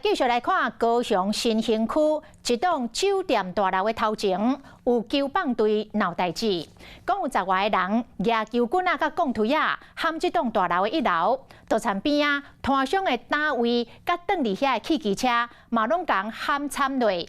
繼續來看高雄新興區一棟酒店大樓的頭前，有球棒隊鬧代誌，講有10外個人舉球棍仔佮摃槌仔，撼這棟大樓的一樓，就田邊仔攤商的單位佮轉佇遐的汽機車，嘛攏共撼慘落。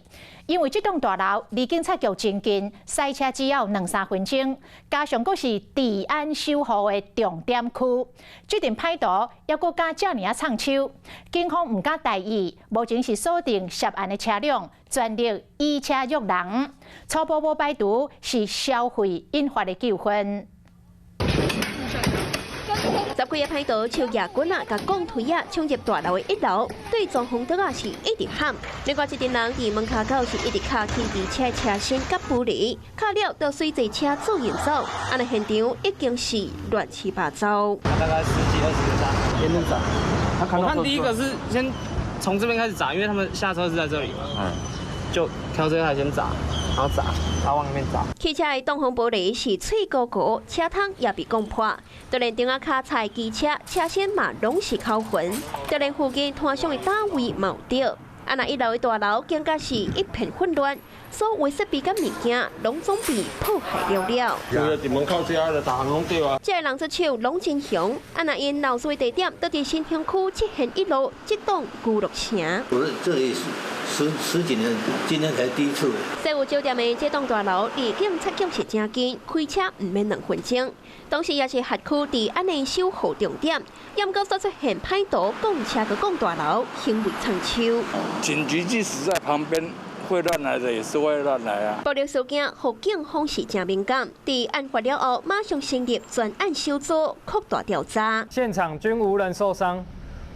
因為這棟大樓離警察局真近，駛車只要兩三分鐘，加上閣是治安守護的重點區，這陣歹徒猶閣敢遮爾仔藏手，警方毋敢大意，目前是鎖定涉案的車輛，全力以車約人，初步無排除是消費引發的糾紛。十幾个歹徒手舉棍仔，共摃槌仔，衝入大樓的一樓，對裝潢桌仔是一直撼。另外一陣人佇門跤口是一直敲汽機車車身佮玻璃，敲了就隨坐車自行走。按呢現場已經是亂七八糟。大概十幾二十個砸，沿路砸。我看第一個是先從這邊開始砸，因為他們下車是在這裡嘛。就挑這台先砸，然後砸，然後往那邊砸。汽車的擋風玻璃是碎糊糊，車窗也被摃破，就連頂仔跤踩機車，車身嘛攏是口痕。就連附近攤商的單位嘛有著。啊，那一樓的大樓更加是一片混亂，所有設備佮物件攏總被破壞了了。對啊，佇門口遮就逐項攏著啊。這个人出手攏真兇，啊，若𪜶鬧事的地點，就佇新興區七賢一路這棟娛樂城。我這裡十幾年，今天才第一次。西湖酒店的這棟大樓離警察局是誠近，開車毋免2分鐘。當時也是轄區治安的守護重點，毋過煞出現歹徒摃車閣摃大樓，行為藏手。警局即使在旁邊，會亂來的也是會亂來啊。暴力事件，予警方是誠敏感，佇案發了後，馬上成立專案小組，擴大調查。現場均無人受傷，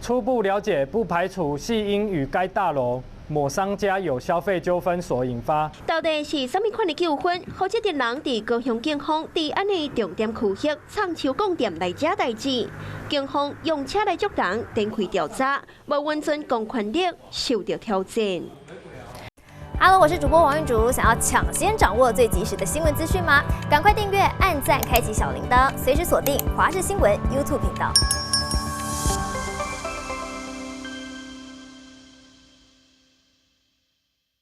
初步了解不排除係因與該大樓某商家有消費糾紛所引發。到底是啥物款的糾紛？予這陣人佇高雄警方治安的重點區域，藏手摃店來遮代誌，警方用車來捉人，展開調查，無完全公權力受著挑戰。 Hello，我是主播王玉竹，想要搶先掌握最及時的新聞資訊嗎？趕快訂閱、按讚、開啟小鈴鐺，隨時鎖定華視新聞 YouTube 頻道。